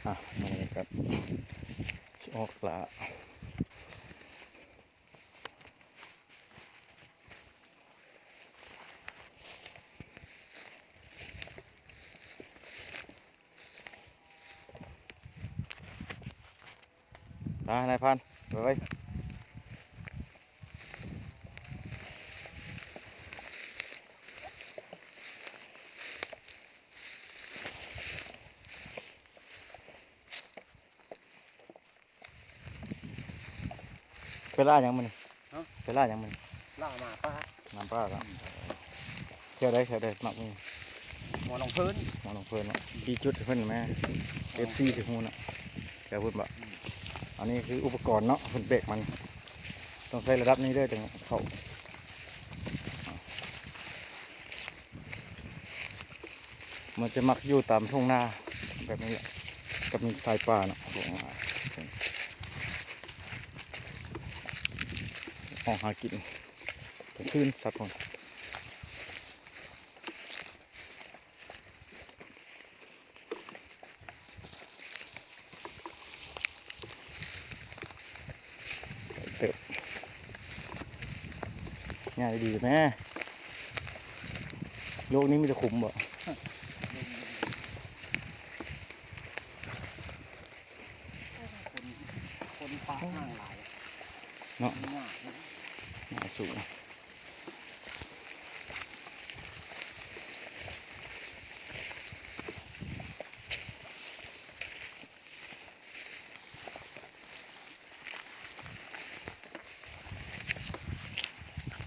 ອ່ະ ມື້ນີ້ກໍຊິອອກລ່າ ໄປນາຍພານ ໄປໄວ. ໄປລ່າຫຍັງມື້ນີ້? ຮະ? ໄປລ່າຫຍັງມື້ນີ້? ລ່າໝາປ່າ. ໝາປ່າເນາະ. ແຖວໃດ ແຖວໃດມັກມີ? ຫົວໜອງເພີນ. ຫົວໜອງເພີນເນາະ. ຊີ້ຈຸດໃຫ້ເພິ່ນແມ່ ເອັຟຊີຊິຮູ້ເນາະ. ແຖວພຸ້ນບໍ? ອັນນີ້ຄືອຸປະກອນເນາະ ເພິ່ນແບກມານີ້ ຕ້ອງໃຊ້ລະດັບນີ້ເດີ ຈັ່ງເຂົ້າ. ມັນຈະມັກຢູ່ຕາມທົ່ງນາແບບນີ້ແຫຼະ ກັບມີຊາຍປ່າເນາະ ອອກຫາກິນກາງຄືນ ສັດພວກນີ້. ເຕີບ ຍ່າງດີໆແມ່. ໂລກນີ້ມີແຕ່ຂຸມບໍ?